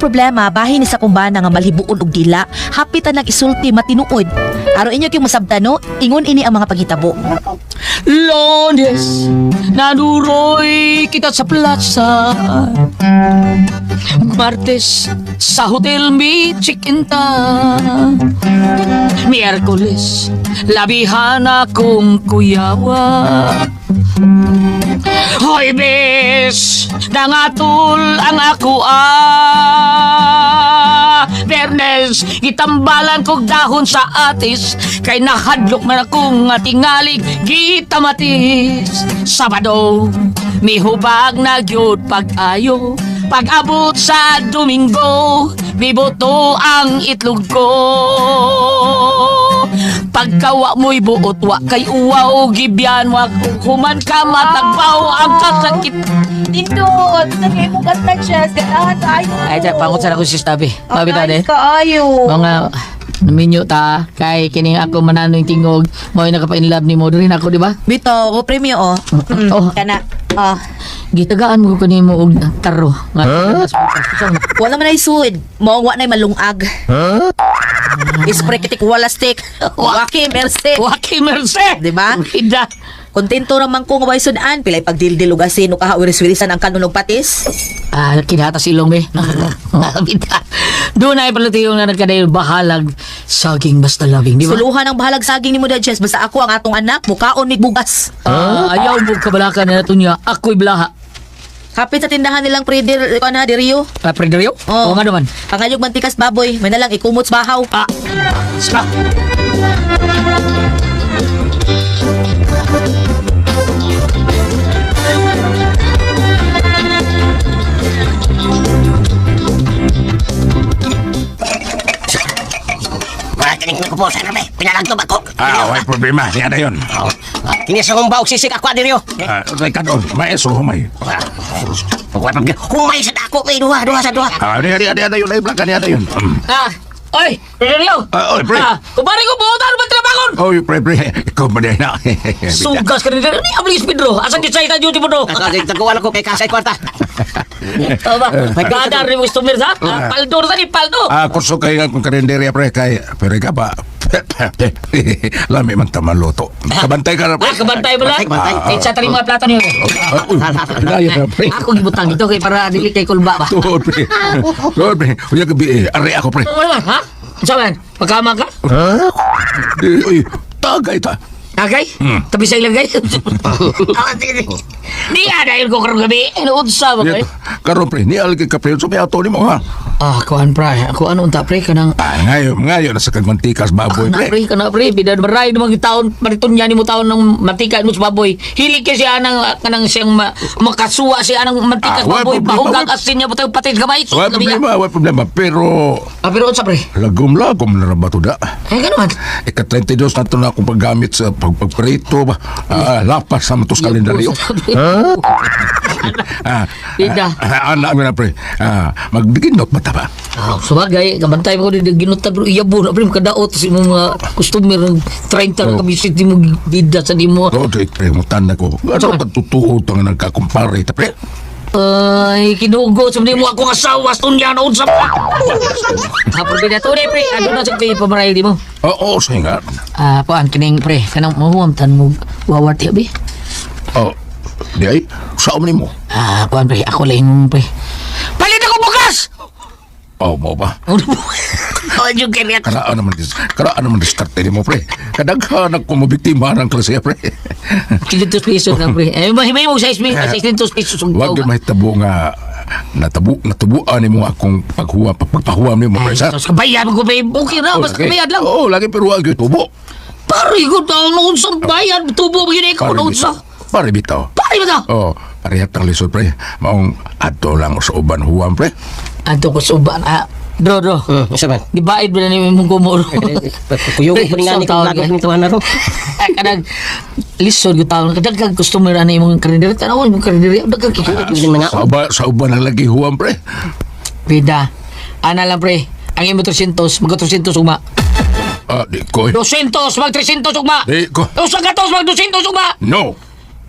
problema, bahin ni sa kumbana nga malhibuon og dila, hapit nang isulti matinuod. Aron inyo kayong masabtan, no, ingon ini ang mga panghitabo. Lunes, nanuroy kita sa plaza. Martes, sa hotel mi chicken ta. Miyerkules, labihan akong kuyawa. Huwebes, nangatul ang ako ah. Bernes, gitambalan kog dahon sa atis, kay nahadlok man akong nga tingalig gitamatis. Sabado, mihubag na gyud pag-ayo. Pag-abot sa Domingo, biboto ang itlog ko. Pagkawa mo'y buot, wa kay uwaw, gibyan, wa human ka matagbaw ang kasakit. Nindot, nagay mo kanta siya, ganahan kaayo. Ay, tiyan, pangot sana ko si Tabi. Mabi ta, de. Kaayo. Mga naminyo ta, kay kining ako manano'y tingog, mo'y nakapa-inlove ni mo, rin ako, di ba? Bitaw, ko premyo oh. Oh. Kana. Ah, Gitagaan mo ko nimo og taro. Nga, wala man ay suid. Mao wa nay malungag. Huh? Ispre kitik wala stick. Waki mercy. Waki merse! Di ba? Ida. Kontento ra man ko nga way sudan, pilay pagdildil og asin o kahawiris-wirisan ang kanunog patis. Ah, kinata silong be. Bita. Doon ay pala tiyong na nagkadayon bahalag saging basta loving, di ba? Suluhan ang bahalag saging nimo Jess, basta ako ang atong anak, mukaon mig bugas. Ah, ayaw mo kabalakan na nato niya. Ako'y blaha. Kapit sa tindahan nilang Preder, kuan ha, Rio. Ah, Prederio? Oo. Oo nga naman. Pangayog mantikas baboy, may nalang ikumot sa bahaw. Ah, stop. Mga tinig ko po, sana be. Pinalagtob ako. Ah, way problema. Niya na yun. Kini sa humba og sisig ako adiriyo. Ah, teka doon. Maestro, humay. Humay sa dako kay duha, duha sa duha. Ah, niya, niya, niya na yun. Ay, blanca, niya na yun. Ah, oy, Prederio. Ah, oy, pre. Ah, kumari ko buotan ba trabakon? Oy, pre, pre. Ikaw ba na? Sugas ka rin. Ni ablis Pedro. Asan di sa duty mo do? Ako taguan ako kay kasay kwarta. Oh, ba? Gadar ni customer sa? Ah, paldo sa ni paldo. Ah, kurso kayo kung karinderya, pre. Kay, pero ka ba? Lami man tama luto. Kabantay ka na, pre. Ah, kabantay mo lang. Bantay, Eh, sa taring mga plato niyo. Ah, uy, pinaya na, pre. Ako gibutang ito kay para dili kay kulba ba. Tuod, pre. Tuod, pre. Uy, gabi, eh. Ari ako, pre. Ano man, ha? Sa man? Pagkama ka? Ha? Di, uy, tagay ta. Agay? Tabi sa ilagay? Ah, sige, sige. Di dahil ko karong gabi. Ano unsa ba kay? Karon, pre, ni algi ka, pre. So, may ato ni mo, ha? Ah, kuan pre. Ako ano unta pre kanang Ah, ngayon, ngayon, nasa kagmantikas baboy, Kana pre. pre, kana pre, bidan maray ng mga taon, maritunya ni mo taon ng mantika mo sa baboy. Hili kay siya nang kanang siyang makasuwa siya ng mantika Ah, sa wala baboy. problema, Bahugag wala- asin niya butang patis gamay. Wala problema, wala problema. Pero, Ah, pero unsa pre? lagom-lagom na ra ba to da? Ay ganoon. Ika-32 na ito na akong paggamit sa pagprito ba? Ah, lapas sa matos kalendaryo. Ah, Bida. ah, anak mo na, pre. Ah, magbiginot ba ta ba? Ah, sabagay, kabantay mo ko din ginutan pero iyabo na pre makadaot sa imong mga customer ng 30 na Oh. kabisit di mo bida sa di mo. Oo, di, pre, mutan na ko. Ano ka totoo itong nagkakumpare ta, pre? Ay, kinugo sa mo akong asawa tunya na unsa pa. Hapon bida tunay pre, ano na sa kay pamaray di mo? Oo, oh, nga. Ah, kuan kining pre, kanang mahuam tan mo wawat abi. Oh, di ay, saan mo? Ah, kuan pre, ako lang pre. Palit ako bukas. Oh, mo ba? Oh, yung kaya. Karaan naman diskarte ni mo, pre. Kadaghan ako mabiktima ng klase, pre. 500 pesos na pre. Eh, mahimay mo sa ismi, 600 pesos ang Wag yung mahitabo nga natubuan ni mo akong pagpahuam ni mo, pre. Sa, Ay, kabayad mo ko pre. Okay na, Oh, basta lagi. kabayad lang. Oo, lagi pero wag yung tubo. Pare ko taon noon sa bayan, tubo mo yun ikaw noon sa. Pare bitaw. Pare ba ta? Oh, parehat ang lisod, pre. Maong adto lang sa uban huwam, pre. Ato ko suban, ah. Dro, dro. Isa man. Gibaid ba na ni mong kumuro? Kuyog ko ni ngani kung lagok nito ana ro. Ay, kanang lisod ko taon. Kadagkag customer ana imong karinderi. Tanaw imong karinderi. Dagkag Mga Sa uban ang lagi huwam, pre. Bida. Ana lang pre. Ang imo 300, mag 300 ugma. Ah, di ko. Eh. 200, mag 300 ugma. Di ko. Usa ka tos, mag 200 ugma. No.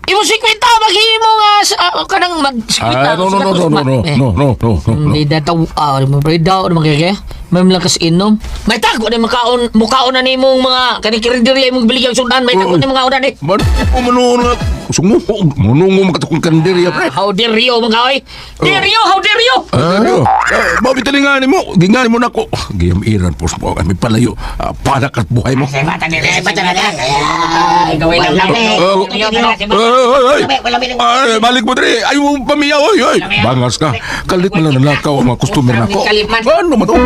Imo 50 maghimo nga kanang mag 50. Ah, no, no, no, no, no, no, no, no, no, no. Hindi na taw, mo pre daw mo kaya. May malakas inom. May tago na makaon, mukaon na nimong mga kani kirinderya imong biligyan sudan, may tago na mga udan eh. Man, manuno na. Sumuho, manungo makatukong karinderya, pre. How dare you mga oy? Dare you, how dare you? Ano? Mao bitali nga ni mo, gingani mo nako. Giyam-iran po mo, may palayo. Panak at buhay mo. Ay, gawin lang lang. Ay, ay, balik mo dre. Ay, mo pamiyaw, oy, oy. Bangas ka. Kalit mo lang nalakaw ang mga customer nako. Kalit man. Ano man to?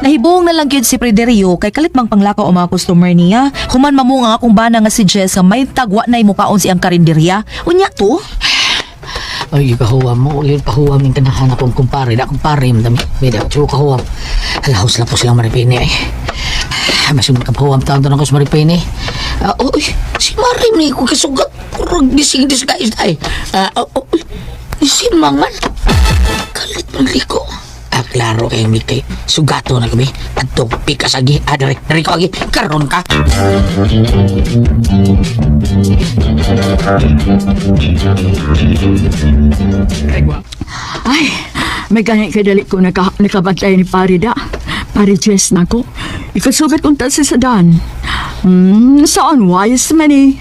Nahibong na lang gyud si Prederio kay kalit mang panglakaw ang mga customer niya. Human mamunga akong bana nga si Jess nga may tagwa na mukaon siyang karinderya. Unya to. Ay, kahuwam mo. Ulit pahuwam yung tanahan akong kumpare. Da kumpare, madami. Bida, tsuo kahuwam. Alahos lang po silang maripini ay. Mas yung kapahuwam taon doon ako sa maripini. Uy, si Marim ni ko kasugat. Purag gising disguise ay. Oh, uy, si Mang man. Kalit man liko. Klaro kay Mikay. Sugato na kami. Adto, pikas agi. Dere, dere ko agi. Karon ka. Ay, may gani kay dali ko nakabantay ni pare da. Pare Jess na ko. Ikasugat kong sa sadan. Saan wise man eh.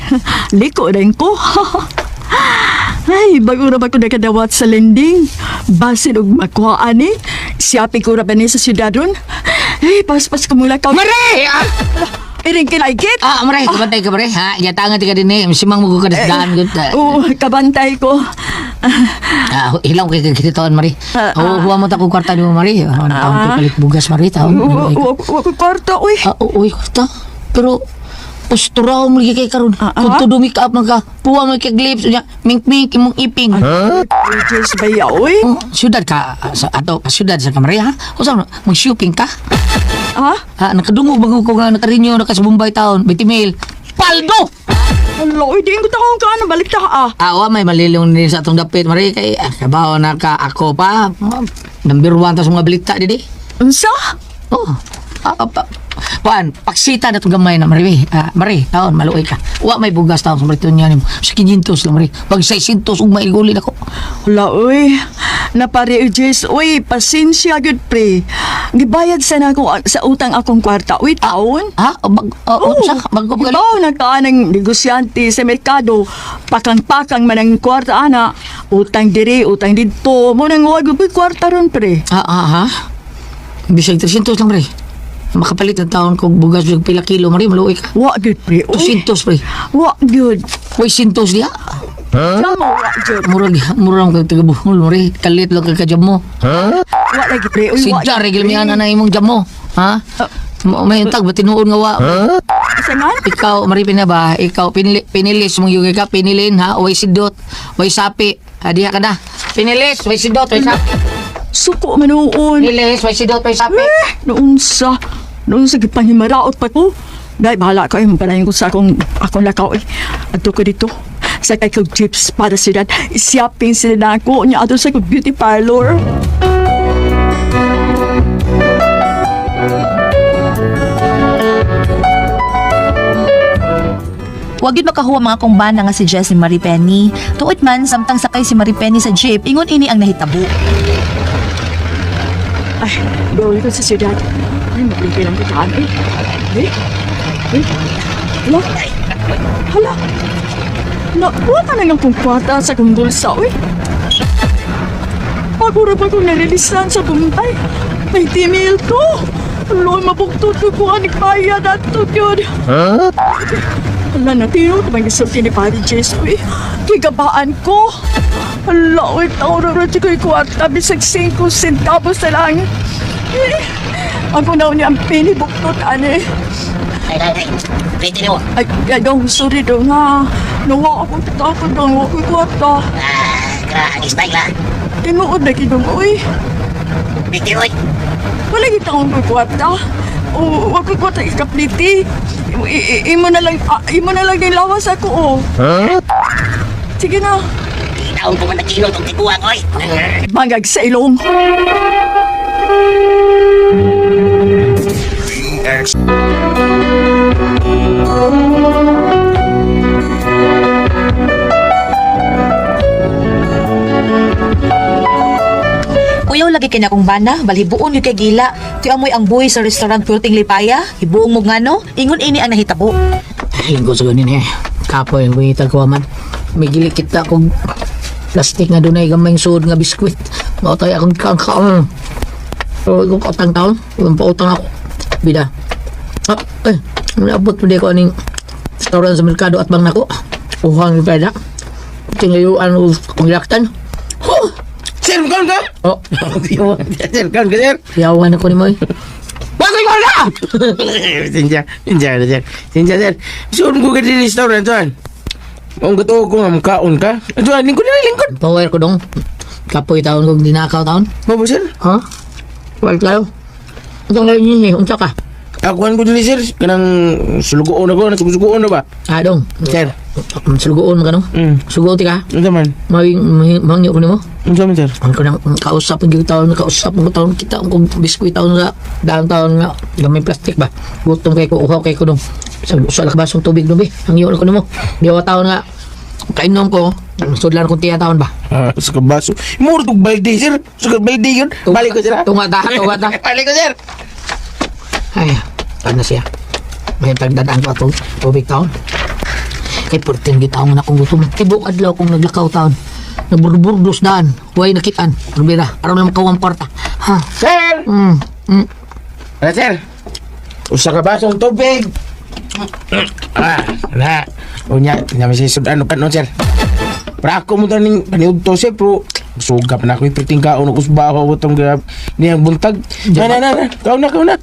Liko rin ko. Ay, bago ra ba ko nakadawat sa lending? Basin og makuhaan eh. Siyapi ko ra ba ni sa syudad ron? Ay, paspas ko mula ka. Mare! Iring kilaigit. Mare, kabantay ka, mare. Ha? Yatangan ti ka din eh. Simang mo ko kadasdaan. Oo, kabantay ko. Hilaw kay kagkititawan, Mari. Oo, huwa mo ta kong kwarta ni mo, Mari. Ano taon ko palit bugas, Mari. Taon. Wa ko kwarta, uy. Uy, kwarta. Pero, postura mo lagi kay karon. Kung todo make up man ka, puwa mo kay lips, unya, mink-mink, imong iping. Uy, Jess, baya, uy. Oh, syudad ka, sa ato, syudad sa ka, Mari, ha? O saan, mag-shopping ka? Ha? Ha, nakadungog bago ko nga nakarinyo, naka sa Bombay town, Bitimil. Paldo! Hala, uy, di ko taong ka na, balik ta ka, ah. Awa, may malilong din sa atong dapit, Mari. Kay, kabaw na ka ako pa. Number 1 ta sa mga balita, didi. Unsa? Oh. Kuan, paksita na itong gamay na, Mari. Mari, taon, maluoy ka. Wa may bugas taon sa mariton niya nimo. Sa 500 lang, Mari. Pag 600, ug maigulin ako. Hala, uy. Napare, Jess, uy, pasensya, good pre. Gibayad sana ako sa utang akong kwarta, uy, taon. Ha? O, bag, o, Oo. sa, bago pa Ikaw, nagkaan ng negosyante sa merkado. Pakang-pakang man ang kwarta, ana. Utang diri, utang didto. Mo nang wag ko kwarta ron, pre. Ha? Bisag 300 lang, Mari. Makapalit ang taon kog bugas bisag pila kilo, Mari, maluoy ka. Wa good, pre. Uy, 200, pre. wa good. Uy, 100 diha. Tama, wa good. Murag, murag kag taga Bohol, Mari. Kalit lang kag kajab mo. Wa lagi, pre. Uy, Si wa Jar, gyud, pre. gilmihan na imong jam mo. Ha? May tag ba tinuod nga wa? Sa man? Ikaw, Mari Pina ba? Ikaw, pinilis mong yugi ka, pinilin ha? Way sidot, way sapi. Ha, diha ka na. Pinilis, way sidot, way sapi. Suko man noon. Pinilis, way sidot, way sapi. Eh, noon sa, gipanghimaraot pa ko. Dahil bahala ko, eh, mapalayan ko sa akong lakaw, eh. Adto ko dito. Sa kay kog chips para sila. Shopping sila na ako. Nya adto sa kog beauty parlor. Wag yun makahuwa mga kong bana nga si Jess ni Marie Penny. Tuod man, samtang sakay si Marie Penny sa jeep, ingon ini ang nahitabo. Ay, gawin ko sa siyudad. Ay, magbigay lang kitaan, eh. Eh? Eh? Hala? Hala? Nakuha ka na ng kong kwarta sa kong bulsa, uy. Pagura pa kong narilisan sa Bombay. May timil to. Hala, mabuktot ko kung anong bayad at to, yun. Hala, natiro ko bang gisulti ni Pare Jess, uy. Kigabaan ko. Hala, uy, tauro rin ko'y kwarta. Bisag 5 centavos na lang. Eh, ang punaw niya ang pinibuktot, ane. Ay, ay, dong, sorry dong, ha. Nawa akong takot dong, wa ko'y kwarta. Tinuod na kidong, uy. Wala kita akong ko'y kwarta. O, wa ko'y kwarta ikapliti. Imo na lang, imo na lang din lawas ako, oh. Sige na. Bangag sa ilong. X. kay akong bana, balhibuon gyud kay gila. Ti amoy ang buhi sa restaurant Purting Lipaya, hibuong mo ngano, ingon ini ang nahitabo. Linggo sa ganin eh. Kapoy, wait ko man. May gilik kita kong plastic nga dunay gamay suod nga biskwit. Mao tayo akong kaon. Pero kung kautang taon, kung pautang ako. Bida. Ah, eh, naabot mo di ko aning restaurant sa merkado at bang nako. Uhang yung pera. Tingayuan o kung laktan. Huh! Sir, kaon ka? Oh, Sir, kaon ka, sir? yawan ako ni Moy. Bakit kaon ka? Sinsya, sinsya na, sir. Sinsya, sir. Suon ko ka din restaurant, tuan. Ang gatuo ko nga, makaon ka. Tuan, lingkod na, lingkod. Power ko dong. Kapoy taon kong dinakaw taon. Mabo, sir? Ha? Wal kayo. Itong ngayon yun eh, unsa ka? Akuan ko din, sir. Kanang sulugoon ako, nasugusugoon na ba? Ah, dong. Sir. Sulugoon mo ka no? Mm. Sugoon ti ka? Unsa man? Mawing, mangyo ko nimo? Unsa man, sir? Ang kanang kausap ang taon, kausap ang taon kita, ang kong biskuit taon sa daan taon nga, gamay plastic ba? Gutom kay ko, uhaw kay ko dong. Sa usa lang ka basong tubig dong, be. Ang iyo ko nimo. Diwa taon nga, kainom ko, sudlan kong tiya taon ba? Ah, sa kabaso. Muro tog balde, sir. Sa balde yun. Balik ko, sir. ah. Tunga ta, tunga ta. Balik ko, sir. Ay, ano siya? May pagdadaan ko atong tubig taon. Kay 14 gid taon na akong gutom. Tibok adlaw kong naglakaw taon. Nagburburdos daan. Way nakitaan. Rubira, aron lang makawang kwarta. Ha? Sir! Ano, sir? Usa ka basong tubig. Ah, na. Unya, nya may sudan kan no, sir. Pra ako mo taning paniudto sir, pero sugap na ako ipriting kaon ako sa baho utong grab niyang buntag. Na na na, na. Kaon na, kaon na.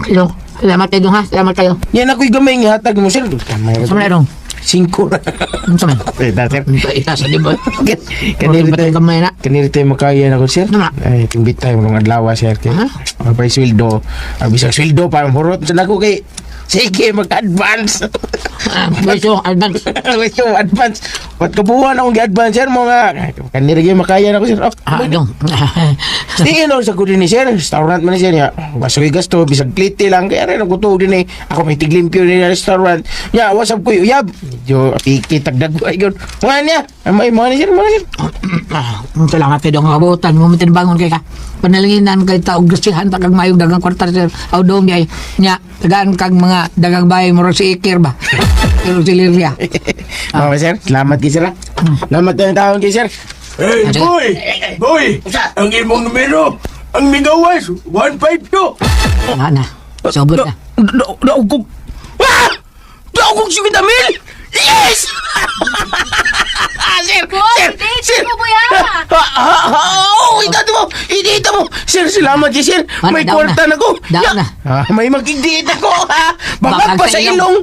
Ilong. Salamat kayo dong ha. Salamat kayo. Yan ako'y gamay nga hatag mo sir. Sa man dong. Singko ra. Unsa man? Eh, da, sir. Ita sa di ba? Kaniri Batang tayo. kamay na. Kaniri tayo makaya na ko sir. Ano na? Ay, timbit tayo mga adlaw sir. Kay, Ha? mapay sweldo. Ang bisag sweldo pa hurot sa nako kay sige mag-advance. Ah, Beso, advance. Gusto mo advance. Wat kabuhan akong gi-advance sir mga kanira gyud makaya na ko sir. Oh, Ah, dong. Tingin sa ko din ni sir. Restaurant man ni sir ya. Baso gasto bisag klite lang kaya rin ako tuog din eh. Ako may tiglimpyo ni restaurant. Ya, what's up ko uyab. Medyo apiki tagdag ay gyud. Mga niya. Ay mga ni sir, mga ni sir. Ah, salamat kayo dong kabutan. Mumitin bangon kay ka. Panalanginan kay taog grasihan ta kag mayong dagang kwarta sir. Aw dong yay. Nya, tagaan kag mga dagang bahay mo si Ikir ba. Pero si Liria. Mga sir, salamat kay sir. ah. Salamat tayo taon kay sir. Hey, Ano? boy! Boy! Ang imong numero! Ang mingawas! 152! Wala na. Sobot na. Daog kong... Ah! Daog kong 50 mil! Yes! Sir! Sir! Sir! Oh, ito mo! Ito mo! Sir, salamat kay sir. Ano, May daon kwarta na. na ko. Daon Ya. na. Ah, may magigdiit ako. Ha? Bangag Bangag pa sa sa ilong.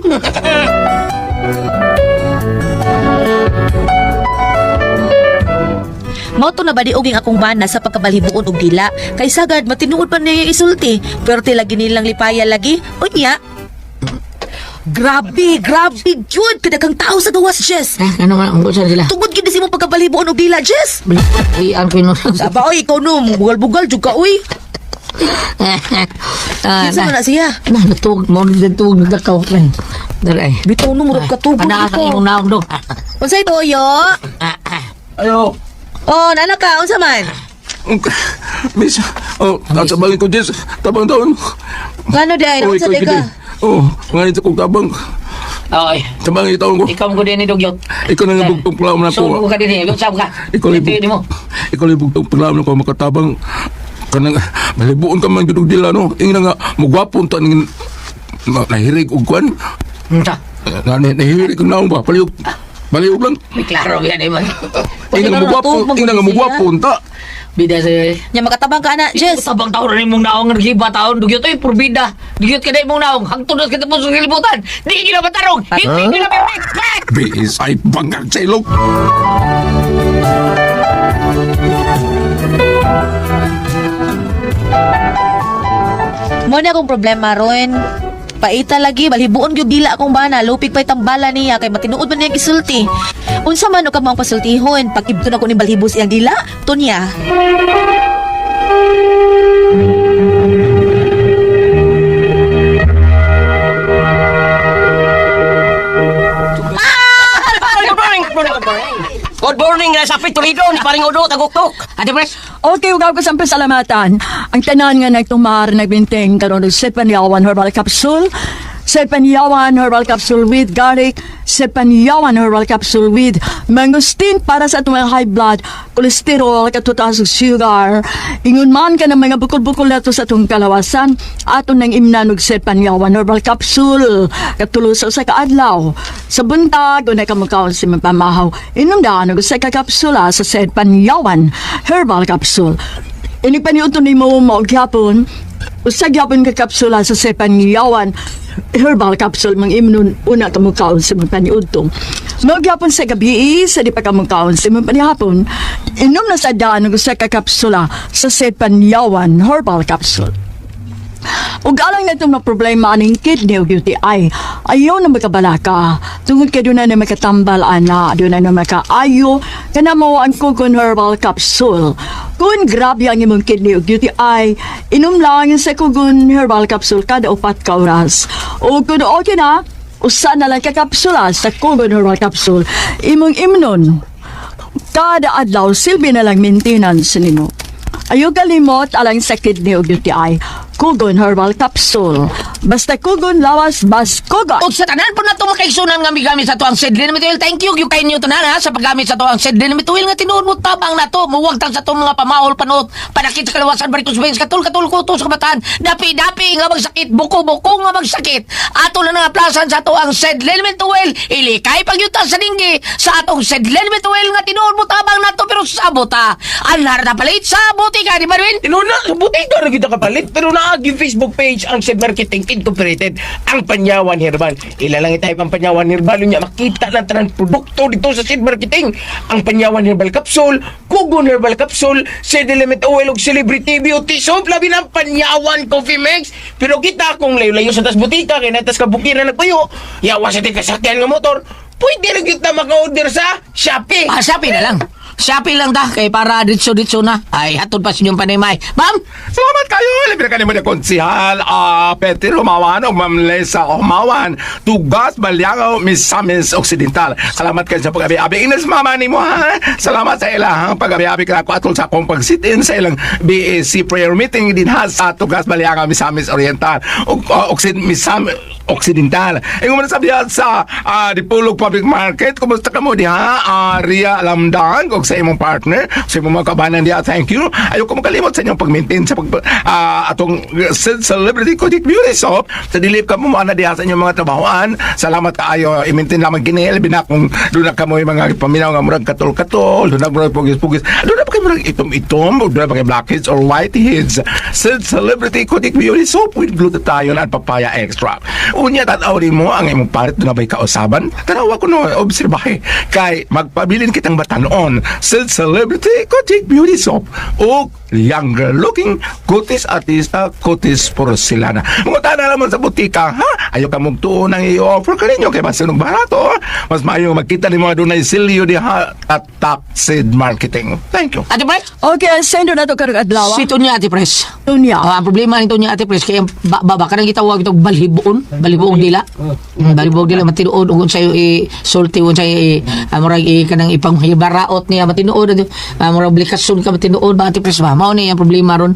Mao to na badi oging akong bana sa pagkabalhibuon og dila. Kay sagad matinuod pa niya yung isulti. Pero lagi nilang lipaya lagi. Unya. Grabe, grabe jud kadaghang tao sa gawas, Jess. Eh, ano nga, ang saan sila? Tungod gid si mo pagkabalhibuon og dila, Jess. Iyan ko yun. Saba oy, ikaw no, bugal-bugal jud ka oy. Ah, Kinsa man na. na siya? Na, natug. Mo natug nagdakaw. Dara eh. Bitaw no murag katubod Panaa ko. sa imong naong dong. Unsay toyo? Ah, ah. Ayo! Oh, nana ka, unsa man? Miss, oh, tatabangin ko, Jess. Tabang taon. Ngano day, Oh, unsa ikaw day ka? gid. Oh, nga nito kong tabang. Oy. Tabang itaon ko. Ikaw mo ko din ni Dugyot. Ikaw na nga bugtong paglaom na So, ko. ka din eh. Usab ka. Ikaw na Ito mo. Ikaw na bugtong paglaom na ko makatabang. Kanang malibuon ka man gud og dila no. Ingna nga mugwapon ta ning nahirig og kwan. Unsa? Na nahirig og naong ba palihog. Palihog lang. May klaro yan eh. Ingna nga mugwapon, ingna nga mugwapon ta. Bida sa Nya makatabang ka ana, Jess. Tabang taon rin mong naong naghiba taon. Dugyot ay purbida. Dugyot ka na imong naong. Hangtod na kita po sa kalibutan. Di gina matarong. Hindi gina matarong. Bis ay bangag sa ilong. Mo na akong problema ron. Paita lagi, balhibuon gyud dila akong bana, lupig pa'y tambala niya kay matinuod man niyang isulti. Unsa man o ka maong pasultihon, pag ibton ako ni balhibos iyang dila, tunya. Good morning, good morning. Good morning, Sapit Toledo ni paring Udo taguktok. Ate Pres. Okay, ug ako sa pasalamatan. Ang tanan nga nagtumar, nagbinteng karon og Sepanyawan Herbal Capsule, Sepanyawan Herbal Capsule with garlic, Sepanyawan Herbal Capsule with mangosteen para sa atong mga high blood, cholesterol, katutaas ug sugar. Ingon man ka ng mga bukol-bukol nato sa atong kalawasan, ato nang imnan og Sepanyawan Herbal Capsule. Katulo sa usa ka adlaw. Sa buntag, unay ka mukaon sa imong pamahaw. Inom daan og usa ka kapsula sa Sepanyawan Herbal Capsule. Inig paniudto nimo mao gyapon usa gyapon ka kapsula sa Sepanyawan Herbal Capsule mang imnon una ka mukaon sa imong paniudto. Mao gyapon sa gabi sa di pa ka mukaon sa imong panihapon. Inom na sa daan og usa ka kapsula sa Sepanyawan Herbal Capsule. Ug alang na itong mga problema aning kidney ug UTI, ayaw na magkabalaka. Tungod kay doon na makatambal ana, doon na makaayo, kana mo ang Kugon Herbal Capsule. Kung grabe ang imong kidney ug UTI, inom lang sa Kugon Herbal Capsule kada 4 ka oras. O kung okay na, usa na lang ka kapsula sa Kugon Herbal Capsule. Imong imnon, kada adlaw silbi na lang maintenance nimo. Ayaw kalimot alang sa kidney ug UTI. Kugon Herbal Capsule. Basta kugon lawas, bas kugon. Og sa tanan po na ito makaigsunan nga migamit sa to ang Sedlin Mituil. Thank you gyud kay inyo tanan ha sa paggamit sa to ang Sedlin Mituil nga tinuod mo tabang na to. Muwag tang sa to mga pamahol panuot, panakit sa kalawasan, varicose veins, katul katul kuto sa kabataan, dapi dapi nga magsakit, buko buko nga magsakit. Ato na nga plasan sa to ang Sedlin Mituil. Ilikay pagyuta sa dinggi sa atong Sedlin Mituil nga tinuod mo tabang na to pero sabot ha. Ang na palit sa butika di ba Rin? Tinuod na, sa butika ra kita kapalit. Pero naag yung Facebook page ang Sed Marketing Incorporated, ang Panyawan Herbal. Ila lang itype ang Panyawan Herbal, unya makita lang tanan produkto dito sa Sed Marketing. Ang Panyawan Herbal Capsule, Kugon Herbal Capsule, Sed Element Oil ug Celebrity Beauty Soap, labi na ang Panyawan Coffee Mix. Pero kita kung layo-layo sa tas butika kay natas kabukiran nagpuyo, yawa sa tig kasakyan nga motor, pwede ra gyud ta maka-order sa Shopee. Ah, Shopee na lang. Shopee lang ta kay para ditso-ditso na. Ay, hatod pa sa inyong panimay. Ma'am, Salamat kayo! Libre ka naman na konsihal, Petty Rumawan o Ma'am Lesa Omawan, Tugas Balyangaw, Misamis Occidental. Salamat kayo sa pag-abi-abi. Ines mama ni mo ha! Salamat sa ilang pag-abi-abi ka ako atol sa akong pag-sit-in sa ilang BAC prayer meeting din ha sa Tugas Balyangaw, Misamis Oriental. O, Misamis Occidental. Ingon man sabi sa Dipolog Public Market, kumusta ka mo diha? Ria Lamdan, kung sa imong partner, sa imong mga kabanan diha, thank you. Ayaw ko makalimot sa inyong pag-maintain sa pag, atong Celebrity Kodik Beauty Soap. Sa dilip ka mo, na diha sa inyong mga trabahoan. Salamat kaayo, i-maintain lamang kini. Labi na kung doon na ka mo yung mga paminaw nga murag katol-katol, doon na murag pugis-pugis, doon na pa kayo murag itom-itom, doon na pa kayo blackheads or whiteheads. Celebrity Kodik Beauty Soap with glutathione at papaya extract. Unya, tanaw rin mo ang imong parit doon na ba'y kausaban? Tanawa ko no, obserbahe. Kay magpabilin kitang batanon. Celebrity Kodik Beauty Soap o younger looking kutis artista kutis porcelana. Mga na naman sa butika, ha? Ayaw ka mong tuon ang i-offer ka ninyo kay mas sinong barato. Mas maayo magkita ni mga dunay silyo diha at Top Seed Marketing. Thank you. Ate Pres? Okay, sendo na to karong adlaw. Si Tonya, Ate Pres. Tunya. Ah, ang problema nito niya, Ate Pres, kaya ba, ba, ba kanang gitawag itong balhibuon, balhibuong dila. Balhibuong dila matinuod ug unsay i sulti unsay i murag i kanang ipanghibaraot niya matinuod murag obligasyon ka matinuod ba, Ate Pres ba. Mao ni ang problema ron.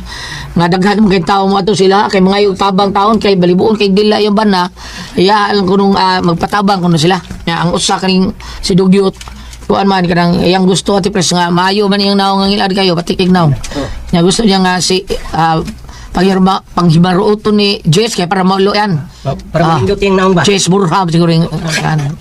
Nga daghan man kay tao mo ato sila kay mga yung tabang taon kay balibuon kay dila yung bana. Iya lang kunong magpatabang kuno sila. Nya ang usa kaning si Dugyot kuan man kanang iyang gusto, Ate Pres, nga maayo man iyang naong ang ilad kayo patikig naong. Nya gusto niya nga si panghimaruoton ni Jess kay para maulian. Para malindot yung naong ba? Jess Burham siguro yung ano.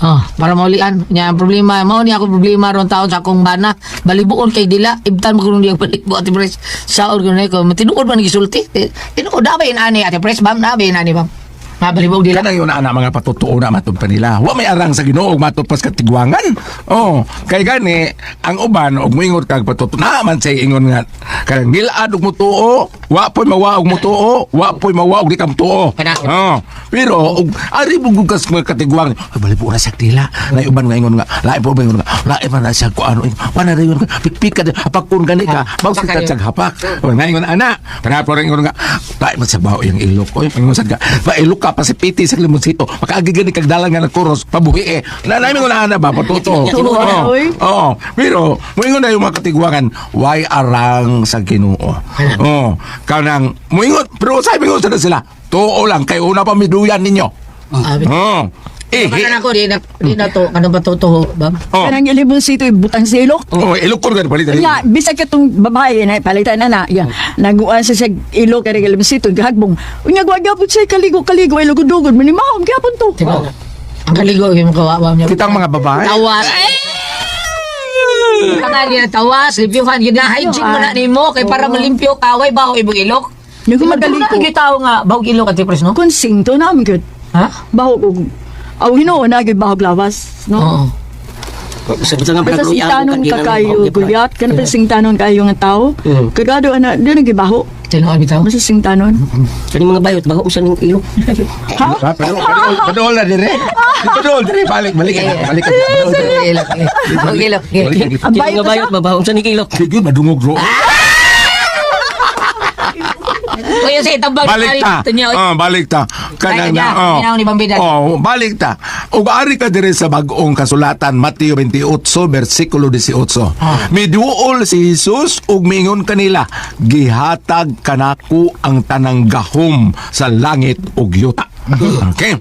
Oh, para maulian. Nya ang problema, mao ni ako problema ron taon sa akong bana. Balibuon kay dila, ibtan mo kuno diyang balibo, Ate Pres. Saor kuno ko matinuod man gisulti. Tinuod na ba yun ani, Ate Pres? Bam na ba yun ani bam? Nga balibog dila. Kanang yun ana mga patutuo na matod pa nila. Wa may arang sa Ginoo ug matod pas katigwangan. Oh, kay gani ang uban og moingon kag patutuo na man say ingon nga kanang gilad og mutuo, wa poy mawa og mutuo, wa poy mawa og di ka mutuo. Kana. Oh, pero og ari mo gugas mga katigwang, ay balibo na siya dila. Na uban nga ingon nga, lain po ba ingon nga, lain man na siya ko ano, wala na yun, pikpik ka, hapakon gani ka, bagos ka siyang hapak. Oh, nga ingon ana, kana po rin ingon nga, lain man siya bao yung ilok, oy, ingon sad ka, pa ilok ka pasipiti sa limonsito. Makaagi gani kag dalan nga nagkuros pabuhi eh. Nanay mo na ba patuto. Tuwa, oy. Oo. Pero moingon na yung mga katigwangan, why arang sa Ginoo. Oo. Kanang moingon pero sabi ko sa sila, tuo lang kay una pa miduyan ninyo. Oo. Eh, Baka ako, di na to, ano ba to, bam? oh. Kanang limonsito ibutang sa ilok. Oh, ilokon ka palit. Ya, bisag katong babae na palitan na na. Ya, naguan sa siya ilok kay limonsito gahagbong. Unya wa gyapon siya kaligo-kaligo ay lugod-lugod manimahom gyapon to. Tiba. Ang kaligo, yung kawawa niya. Kitang mga babae. Tawas. Tangan niya, tawas, limpyuhan. Yun na, hygiene mo na nimo. Kay para malimpyo ka, way baho ibong ilok. Yung Diba, magaliko. doon na tao nga, bahog ilok at pres, no? Konsingto na am gyud. Ha? Baho og aw hinuon na gyud bahog lawas, no? Oo. Sa butang nga Basta singtanon ka kayo, gulyat. Kana pa singtanon kayo nga tao. Kagado ana, di na gibaho. Tinuan bitaw. Basta singtanon. Kani mga bayot bago usan ning ilok. Ha? Pero padol na dire. Padol dire balik balik ka, balik ka. Padol dire. Ilok. Bahog ilok. Balik ka. Ang Kani bayot mga bayot babaho usan ning ilok. Sige, madungog ro. Kuya sa itambag. Balik ta. Oh, balik ta. Kanang Ay, na. kanya, Oh. ginaw ni Bambidan. Oh, balik ta. Ug ari ka dire sa bag-ong kasulatan Mateo 28 bersikulo 18. Miduol si Jesus ug miingon kanila, gihatag kanako ang tanang gahom sa langit ug yuta. Okay.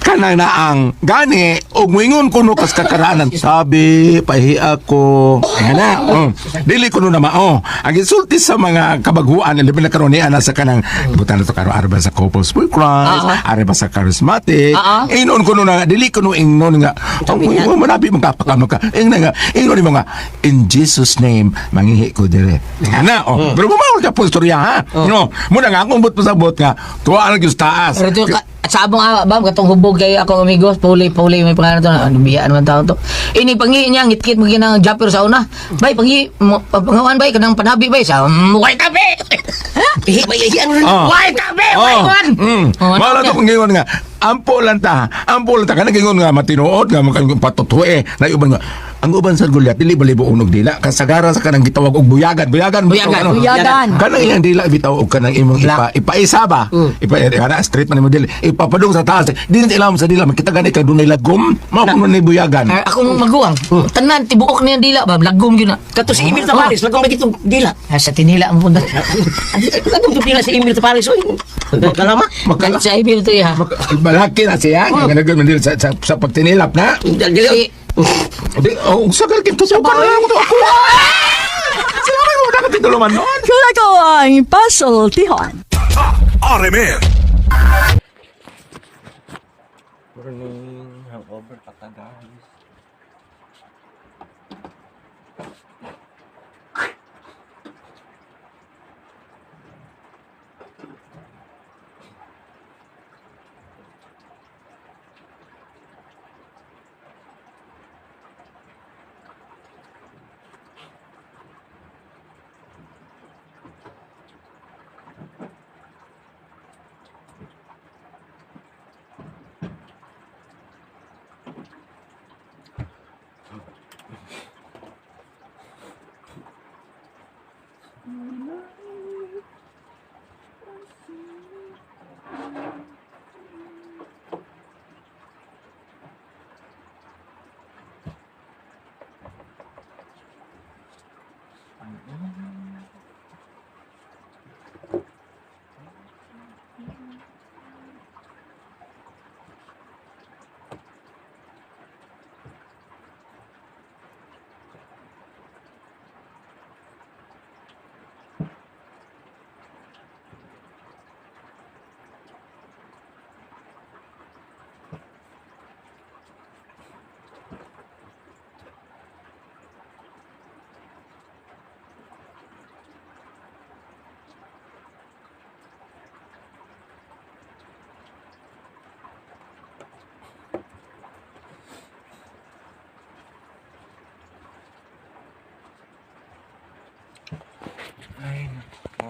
Kanang na ang gani ug moingon kuno kas kakaraanan sabi pahi ako ana oh. Dili kuno na mao ang gisulti sa mga kabaguan labi na karon ni ana sa kanang butan na to karon arba sa couples for Christ, arba sa charismatic. Ingnon kuno na nga, dili kuno ingnon nga ang oh, manabi mong kapakano ka ingnon nga ingnon nimo nga in Jesus name manghihi ko dire ana oh. Pero mao ka posturya ha, no muna nga akong but pasabot nga tuwa ang gyud sa taas. Pero ito, sa abong awa, bam, katong hubog kay akong amigos, Puli, Puli, may pangalan to, ano, biya naman tao to. Ini, pangi niya, ngitkit mo ginang jumper sa una. Bay, pangi, pangawan bay, kanang panabi bay, sa, way tabi! Ihi bay ihi ano Oh. Way tabi! Way kwan! Mm. Oh, ano Mao na niya? to kung gingon nga. Ampo lang ta. Ampo lang ta kanang gingon nga matinuod nga makang patutue na uban nga. Ang uban sa gulyat dili balibo unog dila kasagara sa kanang gitawag og buyagan. Buyagan bitaw, Buyagan. ano? Buyagan. Kanang iyang dila bitaw og kanang imong ipa ipaisa ba? Ipa kana straight man imo dili. Ipapadung sa taas. Di na ilam sa dila makita gani kay dunay lagom. Mao kuno ni buyagan. Ah, akong maguwang, tanan, tibuok niya dila, bam, lagom yun na. Kato si Emil Tavares lagom lagi tong dila. Ah, sa tinila ang punta. Lagom tong dila si Emil Tavares oy. Kalama. Makala Sa ibil to, ya. Malaki na siya. Nga nagman dili sa pagtinilap na. Dili. Di, oh, sagal kito sa na lang to ako. Sila mo na katitulo man noon. Kula ko ang pasultihon. RMN. Morning, hangover pa ta guys. Ay, nako.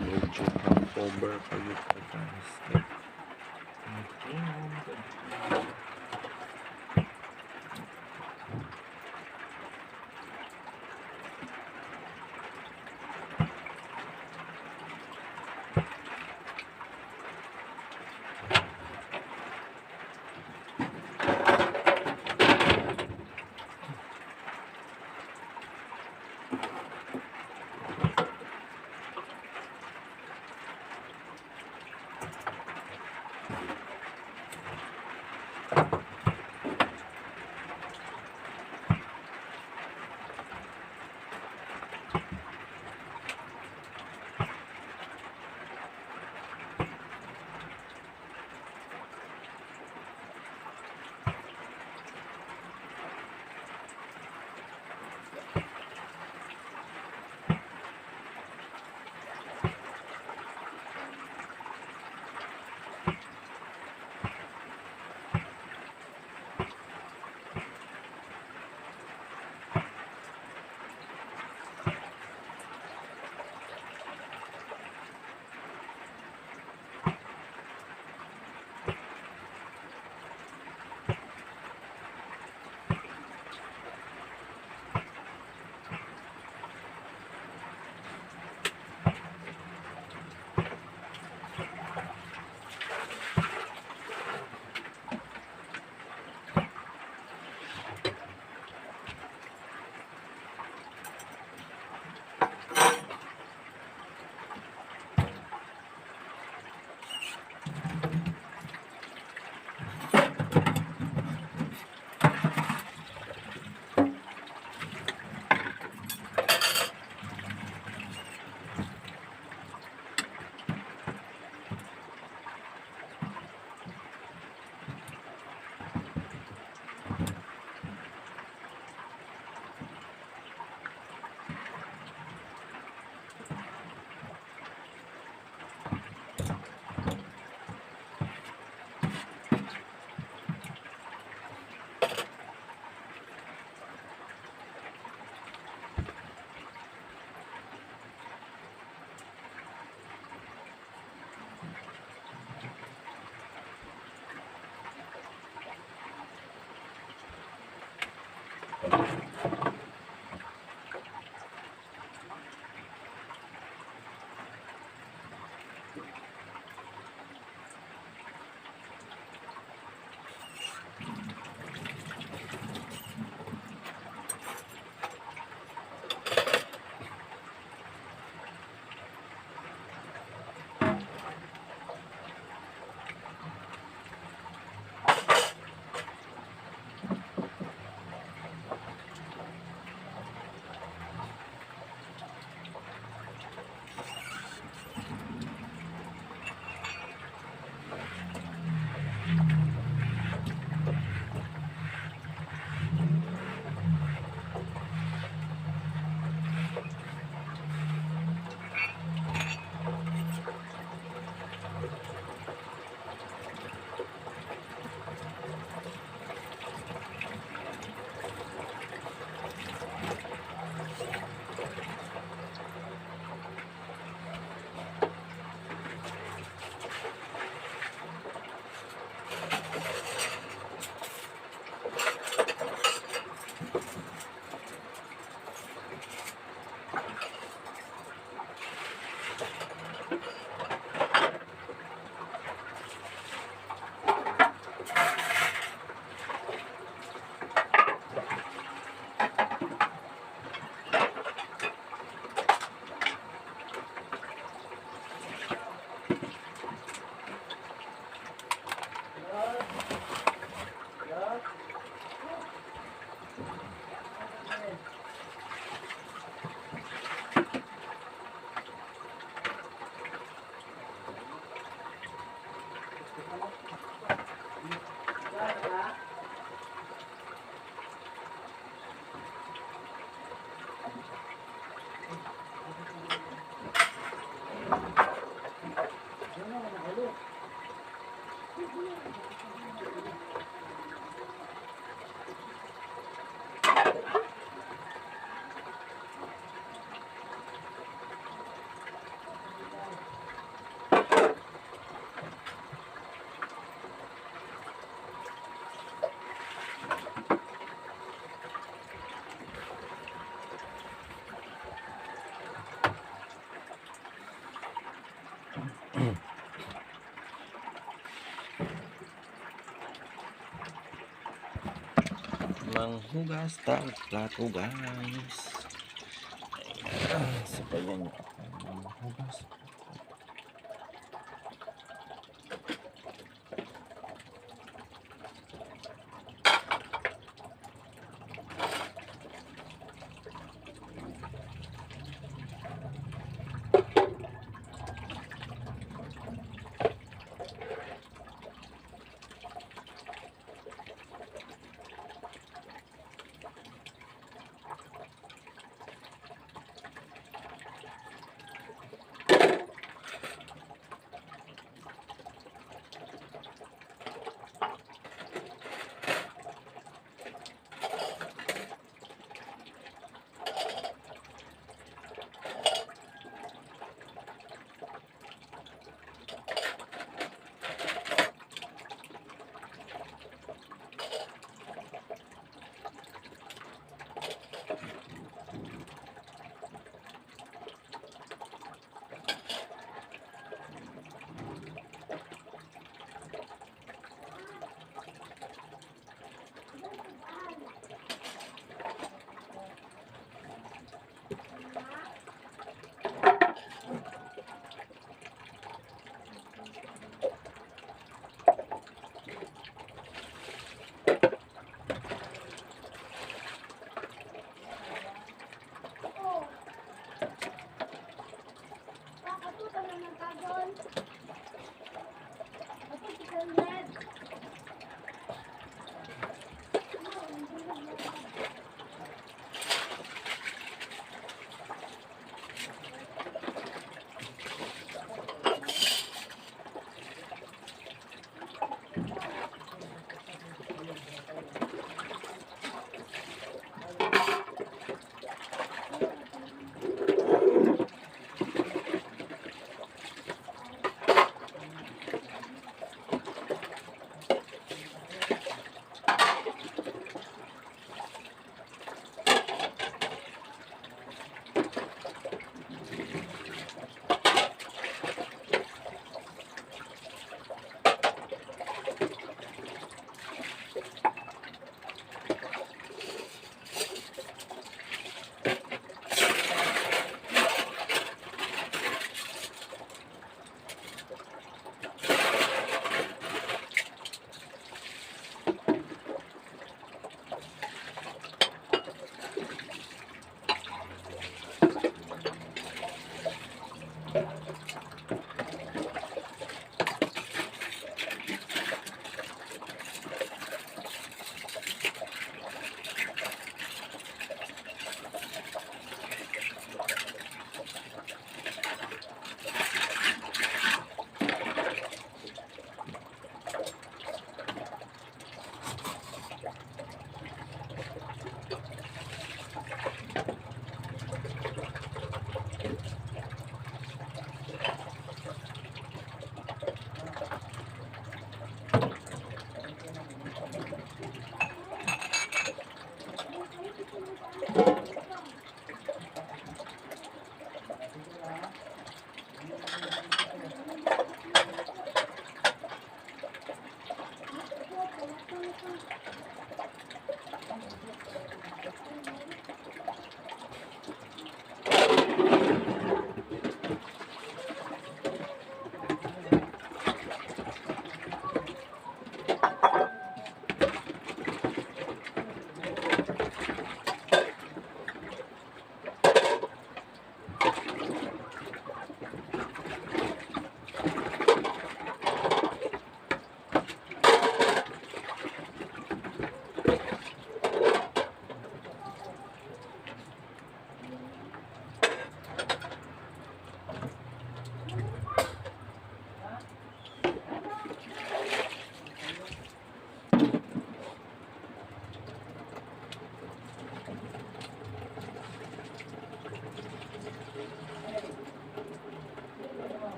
Medyo hangover pa yun pa guys. Okay. Manghugas tag plato, guys. Ayan, sabayan niyo ako manghugas.